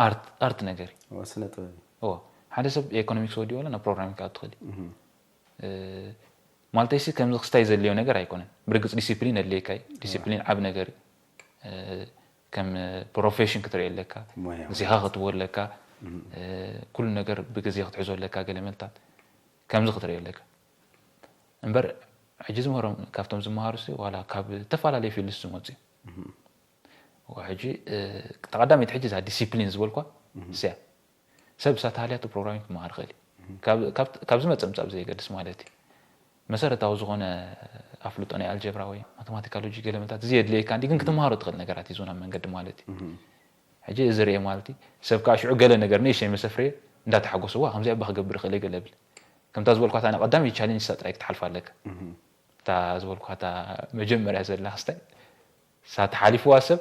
ኣርት ኣርት ነገር እዩ። ስነ ጥበብ እዩ። ሓደ ሰብ ኢኮኖሚክስ ወዲኡ ወላ ናብ ፕሮግራሚንግ ክኣቱ ትኽእል እዩ። ማለተይሲ ከምዚ ክስታይ ዘድልዮ ነገር ኣይኮነን። ብርግፅ ዲሲፕሊን ኣድልየካ እዩ። ዲሲፕሊን ዓብ ነገር እዩ። ከም ፕሮፌሽን ክትሪኦ ኣለካ፣ ግዜኻ ክትቦ ኣለካ፣ ኩሉ ነገር ብግዜ ክትሕዞ ኣለካ። ገለ መልታት ከምዚ ክትሪኦ ኣለካ። እምበር ሕጂ ዝምህሮም ካብቶም ዝመሃሩ ሲ ዋላ ካብ ዝተፈላለዩ ፊልድስ ዝመፁ እዮም። ሕጂ ተቐዳሚት ሕጂ እዛ ዲሲፕሊን ዝበልኳ እያ። ሰብ እሳ ተሃልያቶ ፕሮግራሚንግ ክመሃር ይኽእል እዩ። ካብ ዝመፀ ምፃእ ብዘየገድስ ማለት እዩ። መሰረታዊ ዝኾነ ኣፍልጦ ናይ ኣልጀብራ ወይ ማተማቲካሎጂ ገለ መታት እዚ የድልየካ እንዲ ግን ክትመሃሮ ትኽእል ነገራት እዩ ናብ መንገዲ ማለት እዩ። ሕጂ እዚ ርኤ ማለት እዩ። ሰብ ከዓ ሽዑ ገለ ነገር ንእሽተይ መሰፍርየ እንዳተሓጎሰ ዋ ከምዚኣ እባ ክገብር ይኽእል ገለ ብል። ከምታ ዝበልኳታ ናይ ቀዳመይ ቻሌንጅ እሳ ጥራይ ክትሓልፋ ኣለካ። እታ ዝበልኳታ መጀመርያ ዘላ ክስታይ እሳ ተሓሊፍዋ ሰብ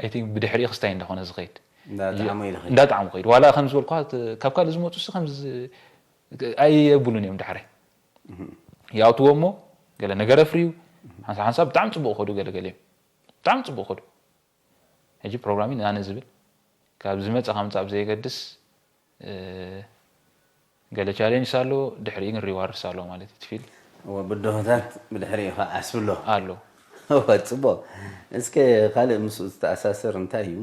ኣይ ቲንክ ብድሕሪኡ ክስታይ እንዳኾነ ዝኸይድ እንዳጣዕሞ እዩ ዝኸይድ። እንዳጣዕሞ ከይድ ዋላ ከም ዝበልኳ ካብ ካልእ ዝመፁ ሲ ከም ኣየብሉን እዮም ዳሕራይ ይኣትዎ እሞ ገለ ነገር ኣፍርዩ ሓንሳብ ሓንሳብ ብጣዕሚ ፅቡቅ ከዱ ገለገለ እዮም ብጣዕሚ ፅቡቅ ከዱ ሕጂ ፕሮግራሚን ኣነ ዝብል ካብ ዝመፀ ካብ ምፃእ ብዘየገድስ ገለ ቻሌንጅስ ኣሎ ድሕሪኡ ግን ሪዋርድስ ኣሎ ማለት እዩ ትፊል እወ ብድሆታት ብድሕሪኡ ከዓ ዓስቢ ኣሎ ኣሎ እወ ፅቡቅ እስከ ካልእ ምስኡ ዝተኣሳሰር እንታይ እዩ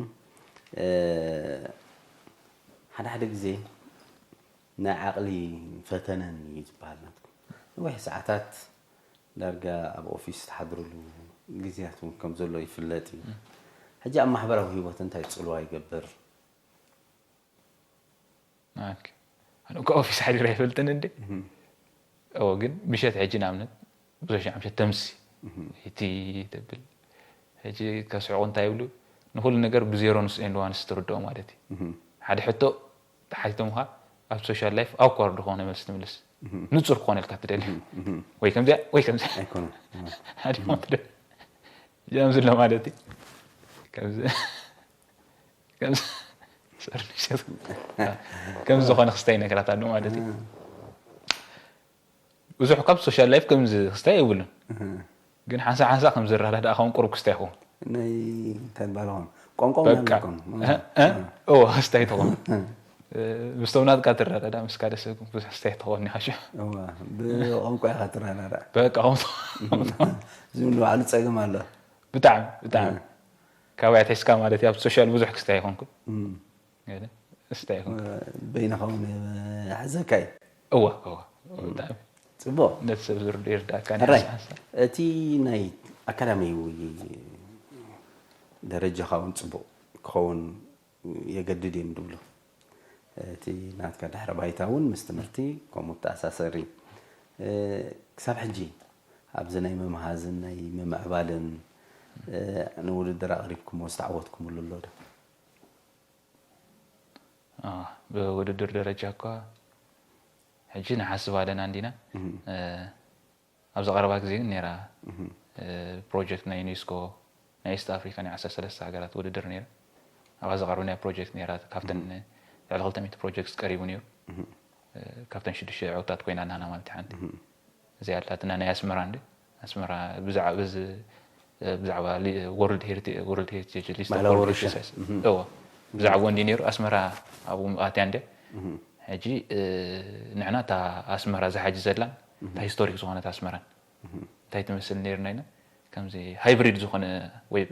ሓደ ሓደ ግዜ ናይ ዓቕሊ ፈተነን እዩ ዝበሃል ናትኩም ነዊሕ ሰዓታት ዳርጋ ኣብ ኦፊስ ትሓድርሉ ግዜያት እውን ከም ዘሎ ይፍለጥ እዩ። ሕጂ ኣብ ማሕበራዊ ህይወት እንታይ ጽልዋ ይገብር? ኣነ እኮ ኦፊስ ሓዲረ ኣይፈልጥን እንዴ? እዎ ግን ምሸት ሕጂ ንኣብነት ብዙሕ ሻዕ ምሸት ተምሲ እቲ ተብል ሕጂ ከስሕቑ እንታይ ይብሉ ንኹሉ ነገር ብዜሮ ንስ ኤንድ ዋንስ ትርድኦ ማለት እዩ። ሓደ ሕቶ ተሓቲቶምኻ ኣብ ሶሻል ላይፍ ኣውኳርድ ዝኾነ መልሲ ትምልስ ንጹር ክኾነልካ ትደሊ ወይ ከምዚኣ ወይ ከምዚኣ ኣይኮነን። ሓዲሞ ትደሊ እዚኦም ዝሎ ማለት እዩ። ከምዚ ከምዚ ዝኾነ ክስታይ ነገራት ኣሎ ማለት እዩ። ብዙሕ ካብ ሶሻል ላይፍ ከምዚ ክስታይ የብሉን። ግን ሓንሳብ ሓንሳብ ከም ዝረዳዳእ ከም ቁሩብ ክስታይ ይኸውን። ናይ እንታይ ባል ኾን ቋንቋ እውን በቃ ኣለኩም። እ- እ- እዎ ክስታይ ትኾን ምስቶም ናትካ ትረዳዳ ምስ ካልእ ሰብ ግን ብዙሕ ክስታይ ትኾን ኢኻ ሽዑ። እዋ፣ ብቋንቋ ኢኻ ትረዳዳ። በቃ ከምኡ እዚ እውን ንባዕሉ ጸገም ኣሎ። ብጣዕሚ ብጣዕሚ ካባይ ኣትሒዝካ ማለት እዩ ኣብ ሶሻል ብዙሕ ክስታይ ኣይኮንኩን። እም። ገለ እስታይ ይኹን። በይንኻ እውን የሕዘካ እዩ። እዋ እዋ እዋ፣ ብጣዕሚ ፅቡቅ። ነቲ ሰብ ዝርድኦ ይርዳእካ። ሕራይ ሓሳብ እቲ ናይ ኣካዳሚያዊ ደረጃኻ እውን ፅቡቅ ክኸውን የገድድ እዮም ዝብሉ። እቲ ናትካ ድሕረ ባይታ እውን ምስ ትምህርቲ ከምኡ ተኣሳሰሪ። ክሳብ ሕጂ ኣብዚ ናይ ምምሃዝን ናይ ምምዕባልን ንውድድር ኣቕሪብኩሞ ዝተዓወትኩምሉ ኣሎ ዶ? ብውድድር ደረጃ እኳ ሕጂ ንሓስብ ኣለና እንዲና። ኣብዚ ቀረባ ግዜ ግን ነይራ ፕሮጀክት ናይ ዩኔስኮ ናይ ኢስት ኣፍሪካ ናይ ዓሰርተ ሰለስተ ሃገራት ውድድር ነይራ። ኣብኣ ዝቐርብ ናይ ፕሮጀክት ነይራ። ካብተን ልዕሊ ክልተ ሚእቲ ፕሮጀክት ቀሪቡ ነይሩ። ካብተን ሽዱሽተ ዕውታት ኮይና ናና ማለት ሓንቲ እዚኣ ኣላትና ናይ ኣስመራ እንዲ ኣስመራ ብዛዕባ እዚ ብዛዕባ ወርልድ ሄሪቴጅ ሊስት ባህላዊ ወረሻ። እዎ ብዛዕባ እንዲ ነይሩ ኣስመራ ኣብኡ ኣትያ እንዲ ሕጂ ንሕና እታ ኣስመራ ዝሓጂ ዘላን እታ ሂስቶሪክ ዝኾነት ኣስመራን እንታይ ትመስል ነይርና ኢና ከምዚ ሃይብሪድ ዝኾነ ዌብ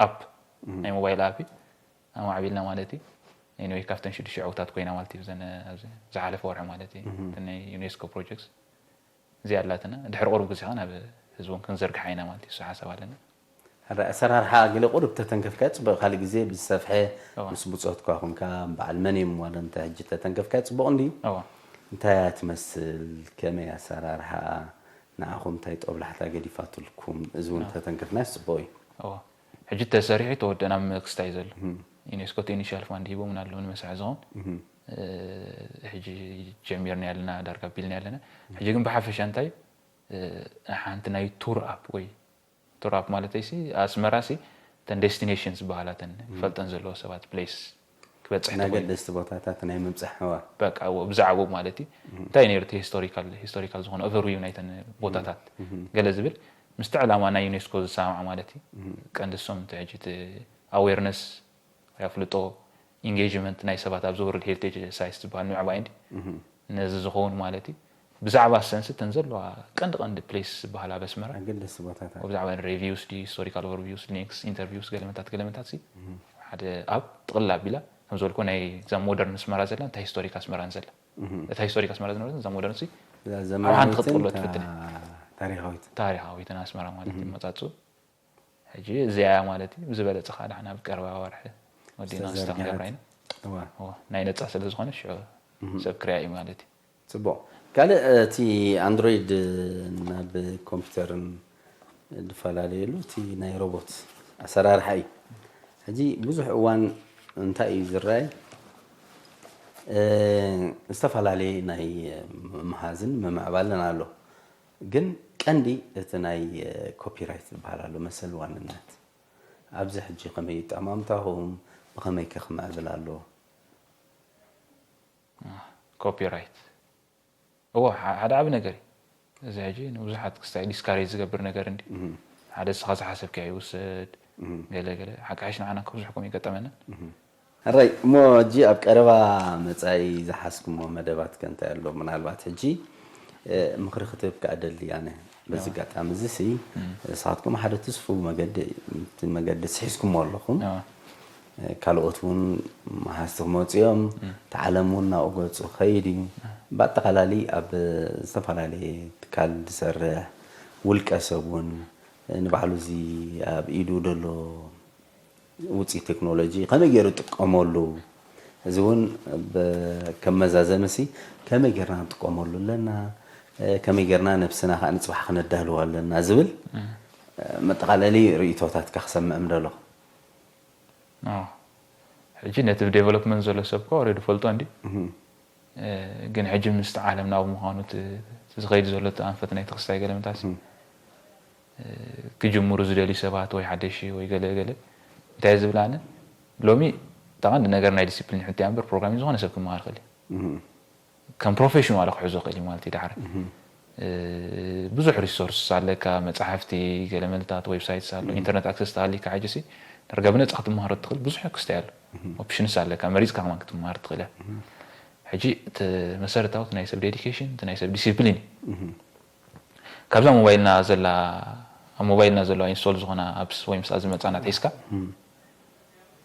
ኣፕ ናይ ሞባይል ኣፕ ኣማዕቢልና ማለት እዩ። ኤኒወይ ካብተን ሽዱሽተ ዕውታት ኮይና ማለት እዩ። ዘን ኣብዚ ዝሓለፈ ወርሒ ማለት እዩ። እተን ናይ ዩኔስኮ ፕሮጀክትስ እዚኣ ኣላትና ድሕሪ ቁሩብ ግዜ ከ ናብ ህዝቦም ክንዘርግሓ ኢና ማለት እዩ። እሱ ሓሳብ ኣለና። ሕራይ ኣሰራርሓ ገለ ቁሩብ ተተንከፍካ ፅቡቅ። ካልእ ግዜ ብዝሰፍሐ እዋ። ምስ ብፆትካ ኮንካ በዓል መን እዮም ዋላ እንተ ሕጂ ተተንከፍካ ፅቡቅ እንድዩ። እዋ እንታይ እያ ትመስል? ከመይ ኣሰራርሓ ንዓኹም እንታይ ጦብላሕታ ገዲፋትልኩም? እዚ እውን ተተንከፍናስ ፅቡቅ እዩ። እዋ ሕጂ ተሰሪሑ ተወደና ምክስታይ ዘሎ ዩኔስኮ እቲ ኢኒሻል ፋንድ ሂቦምን ኣለዉ ንመስርሒ ዝኸውን ሕጂ ጀሚርና ያለና ዳርጋ ቢልና ያለና ሕጂ ግን ብሓፈሻ እንታይ ሓንቲ ናይ ቱር ኣፕ ወይ ቱር ኣፕ ማለት ሲ ኣስመራ ሲ ተን ዴስቲኔሽን ዝበሃላተን ፈልጠን ዘለዎ ሰባት ፕሌስ ክበፅሕ ተኮይኑ ናገደስቲ ቦታታት ናይ ምብፃሕ ህዋ በቃ ብዛዕባኡ ማለት እዩ እንታይ ነይሩ እቲ ሂስቶሪካል ሂስቶሪካል ዝኾነ ኦቨርቪው ናይተን ቦታታት ገለ ዝብል ምስቲ ዕላማ ናይ ዩኔስኮ ዝሰማማዕ ማለት እዩ ቀንዲ እሶም እቲ ሕጂ እቲ ኣዌርነስ ኣፍልጦ ኢንጌጅመንት ናይ ሰባት ኣብዚ ወርልድ ሄሪቴጅ ሳይትስ ዝበሃል ምዕባይ እንዲ ነዚ ዝኸውን ማለት እዩ ብዛዕባ ሰንስ እተን ዘለዋ ቀንዲ ቀንዲ ፕሌስ ዝበሃል ኣብ ኣስመራ ኣገደስቲ ቦታታት ብዛዕባ ሪቪውስ ዲ ሂስቶሪካል ኦቨርቪውስ ሊንክስ ኢንተርቪውስ ገለመታት ገለመታት ሲ ሓደ ኣብ ጥቕል ኣቢላ ከም ዝበልኮ ናይ እዛ ሞደርን ኣስመራ ዘላ እንታይ ሂስቶሪክ ኣስመራን ዘላ እታ ሂስቶሪክ ኣስመራ ዝነበረት እዛ ሞደርን ሲ እዛ ኣብ ሓንቲ ዘመናዊትን ክትጥሎ እታ ትፍትን ታሪኻዊት ታሪኻዊትን ኣስመራ ማለት እዩ መጻጽኡ ሕጂ እዚኣ ማለት እዩ ብዝበለፀ ከዓ ዳሕና ኣብ ቀረባ ወርሒ ወዲና ዝተዘርግሐት። ክስተክገብራ ኢና እዋ እዎ፣ ናይ ነፃ ስለ ዝኾነ ሽዑ ሰብ ክርያ እዩ ማለት እዩ ፅቡቅ። ካልእ እቲ ኣንድሮይድ ናብ ኮምፒውተርን ዝፈላለየሉ እቲ ናይ ሮቦት ኣሰራርሓ እዩ። ሕጂ ብዙሕ እዋን እንታይ እዩ ዝረኣይ እ፣ ዝተፈላለየ ናይ ምምሃዝን ምምዕባልን ኣሎ። ግን ቀንዲ እቲ ናይ ኮፒራይት ዝበሃል ኣሎ መሰል ዋንነት ኣብዚ ሕጂ ከመይ እዩ ጠማምታኹም ብኸመይ ከ ክምዕብል ኣለዎ? ኮፒራይት እዎ ሓደ ዓብ ነገር እዩ እዚ ሕጂ ንብዙሓት ክስታይ ዲስካሬጅ ዝገብር ነገር እንዲ ሓደ ስኻ ዝሓሰብካ ይውሰድ ገለ ገለ ሓቂ ሓሽ ንዓና ከብዙሕ ከም ይገጠመና ሕራይ እሞ እጂ ኣብ ቀረባ መፃኢ ዝሓዝኩሞ መደባት ከ እንታይ ኣሎ ምናልባት ሕጂ ምኽሪ ክትህብ ከዓ ደሊ ኣነ በዚ ኣጋጣሚ እዚ ሲ ንስኻትኩም ሓደ ትስፉ መገዲ እቲ መገዲ ስሒዝኩሞ ኣለኹም ካልኦት እውን መሃዝቲ ክመፁ እዮም እቲ ዓለም እውን ናብኡ ገፁ ክኸይድ እዩ ብኣጠቃላሊ ኣብ ዝተፈላለየ ትካል ዝሰርሕ ውልቀ ሰብ እውን ንባዕሉ እዚ ኣብ ኢዱ ዘሎ ውፅኢት ቴክኖሎጂ ከመይ ገይሩ ይጥቀመሉ እዚ እውን ከም መዛዘሚ ሲ ከመይ ጌርና ንጥቀመሉ ኣለና ከመይ ጌርና ነብስና ከዓ ንፅባሕ ክነዳልዋ ኣለና ዝብል መጠቃለሊ ርእቶታትካ ክሰምዕ ምደለኹ ሕጂ ነቲ ብ ዴቨሎፕመንት ዘሎ ሰብ ከ ኦልሬዲ ፈልጦ እንዲ ግን ሕጂ ምስቲ ዓለም ናብ ምዃኑ ዝኸይድ ዘሎ ኣንፈት ናይ ተክስታይ ገለ ምታሲ ክጅምሩ ዝደልዩ ሰባት ወይ ሓደሽ ወይ ገለ ገለ እንታይ ዝብል ኣነ ሎሚ ተቐንዲ ነገር ናይ ዲስፕሊን ሕቲ እምበር ፕሮግራሚንግ ዝኾነ ሰብ ክመሃር ክእል ከም ፕሮፌሽን ዋላ ክሕዞ ክእል ማለት እዩ ዳሕረ ብዙሕ ሪሶርስ ኣለካ መፅሓፍቲ ገለመልታት ዌብሳይትስ ኣሎ ኢንተርነት ኣክሰስ ተሃሊካ ሕጂ ሲ ዳርጋ ብነፃ ክትመሃሮ ትኽእል ብዙሕ ክስታይ ኣሎ ኦፕሽንስ ኣለካ መሪፅካ ከማን ክትመሃር ትኽእል ሕጂ እቲ መሰረታዊ ናይ ሰብ ዴዲኬሽን ናይ ሰብ ዲሲፕሊን ካብዛ ሞባይልና ዘላ ኣብ ሞባይልና ዘለዋ ኢንስቶል ዝኾና ኣፕስ ወይ ምስኣ ዝመፃና ሒዝካ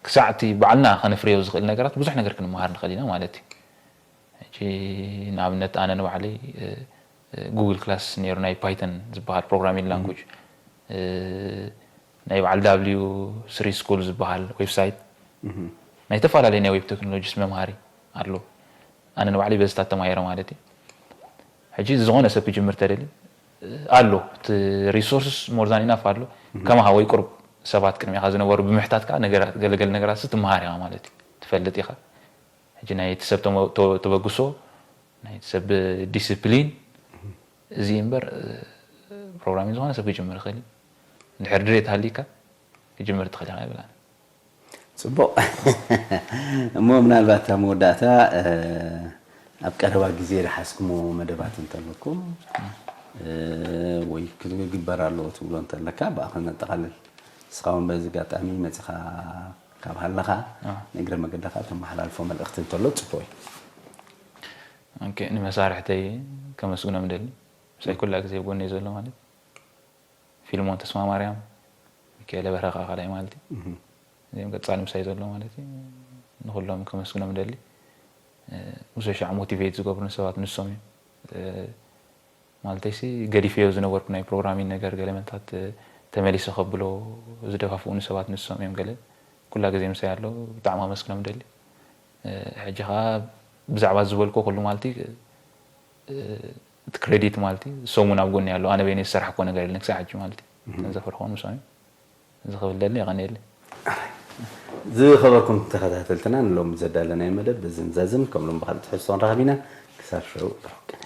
ክሳዕ እቲ ባዕልና ከነፍርዮ ዝኽእል ነገራት ብዙሕ ነገር ክንመሃር ንኽእል ኢና ማለት እዩ። ሕጂ ንኣብነት ኣነ ንባዕለይ ጉግል ክላስ ነይሩ፣ ናይ ፓይተን ዝበሃል ፕሮግራሚንግ ላንጉጅ፣ ናይ በዓል ዳብሊዩ ስሪ ስኩል ዝበሃል ዌብሳይት፣ ናይ ዝተፈላለዩ ናይ ዌብ ቴክኖሎጂስ መምሃሪ ኣሎ። ኣነ ንባዕለይ በዝታት ተማሂረ ማለት እዩ። ሕጂ ዝኾነ ሰብ ክጅምር ተደሊ ኣሎ፣ እቲ ሪሶርስስ ሞር ዛን ኢናፍ ኣሎ። ከማኻ ወይ ቁሩብ ሰባት ቅድሚኻ ዝነበሩ ብምሕታት ከዓ ገለገል ነገራት ትመሃር ኢኻ ማለት እዩ፣ ትፈልጥ ኢኻ። ሕጂ ናይ እቲ ሰብ ተበግሶ፣ ናይ እቲ ሰብ ዲስፕሊን፣ እዚ እምበር ፕሮግራሚንግ ዝኾነ ሰብ ክጅምር ይኽእል እዩ። እንድሕር ድሌት ሃልይካ ክጅምር ትኽእል ኢኻ ይብል ኣነ። ፅቡቕ። እሞ ምናልባት ኣብ መወዳእታ ኣብ ቀረባ ግዜ ዝሓዝኩሞ መደባት እንተለኩም ወይ ክግበር ኣለዎ ትብሎ እንተለካ ብኣኸ ነጠቓልል። ንስኻ እውን በዚ ኣጋጣሚ መፅኻ ካብ ሃለኻ ንእግረ መገድኻ ተመሓላልፎ መልእኽቲ እንተሎ ፅቡቕ እዩ። ንመሳርሕተይ ከመስግኖም ደሊ፣ ምሳይ ኩላ ግዜ ጎነይ ዘሎ ማለት ፊልሞን ተስፋማርያም፣ ሚካኤለ በረኻ ካልኣይ ማለት እዩ። እዚኦም ቀፃሊ ምሳይ ዘሎ ማለት እዩ። ንኩሎም ከመስግኖም ደሊ። ብዙሕ ሻዕ ሞቲቬት ዝገብሩኒ ሰባት ንሶም እዮም። ማለተይሲ ገዲፈዮ ዝነበርኩ ናይ ፕሮግራሚን ነገር ገለመንታት ተመሊሰ ከብሎ ዝደፋፍኡኒ ሰባት ንሶም እዮም። ገለ ኩላ ግዜ ምሳይ ኣለዉ፣ ብጣዕሚ ከመስግኖም ደሊ። ሕጂ ከዓ ብዛዕባ ዝበልኮ ኩሉ ማለት እዩ እቲ ክሬዲት ማለት እዩ ሰሙን ኣብ ጎኒ ኣሎ። ኣነ በይነ ዝሰራሕኮ ነገር የለን ክሳዕ ሕጂ ማለት እዩ። እተን ዘፈርኾን ምሳም ዝኽብል ደሊ የቐንየለይ። ዝኸበርኩም ተኸታተልትና ንሎም ዘዳለናይ መደብ ብዝን ዘዝን ከምሎም ብካልእ ትሕዝቶ ክንረኸብ ኢና። ክሳብ ሽዑ ብሩክ ቀን።